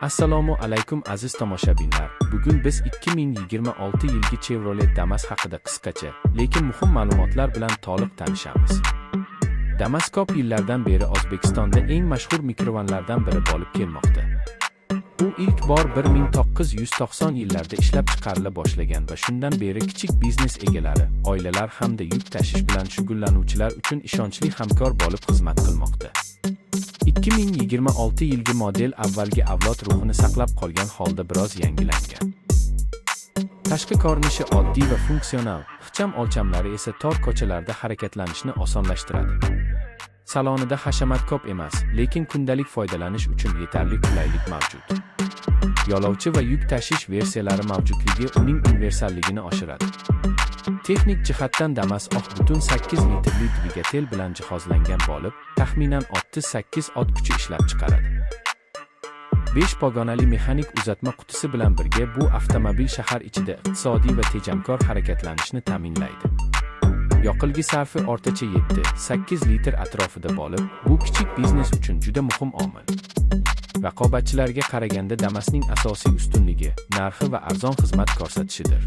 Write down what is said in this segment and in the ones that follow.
Assalomu alaykum, aziz tomoshabinlar. Bugun biz 2026 yilgi Chevrolet Damas haqida qisqacha, lekin muhim ma'lumotlar bilan to'liq tanishamiz. Damas ko'p yillardan beri O'zbekistonda eng mashhur mikrovanlardan biri bo'lib kelmoqda. U ilk bor 1990 yillarda ishlab chiqarila boshlagan va shundan beri kichik biznes egalari, oilalar hamda yuk tashish bilan shug'ullanuvchilar uchun ishonchli hamkor bo'lib xizmat qilmoqda. 2026 yilgi model avvalgi avlod ruhini saqlab qolgan holda biroz yangilangan. Tashqi ko'rinishi oddiy va funksional, ixcham o'lchamlari esa tor ko'chalarda harakatlanishni osonlashtiradi. Salonida hashamat ko'p emas, lekin kundalik foydalanish uchun yetarli qulaylik mavjud. Yo'lovchi va yuk tashish versiyalari mavjudligi uning universalligini oshiradi. Texnik jihatdan Damas 3,8 litrli dvigatel bilan jihozlangan bo'lib, taxminan 38 ot kuchi ishlab chiqaradi. 5 pog'onali mexanik uzatma qutisi bilan birga bu avtomobil shahar ichida iqtisodiy va tejamkor harakatlanishni ta'minlaydi. Yoqilg'i sarfi o'rtacha 7-8 litr atrofida bo'lib, bu kichik biznes uchun juda muhim omil. Raqobatchilarga qaraganda Damasning asosiy ustunligi narxi va arzon xizmat ko'rsatishidir.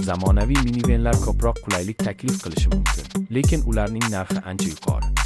Zamonaviy minivenlar ko'proq qulaylik taklif qilishi mumkin, lekin ularning narxi ancha yuqori.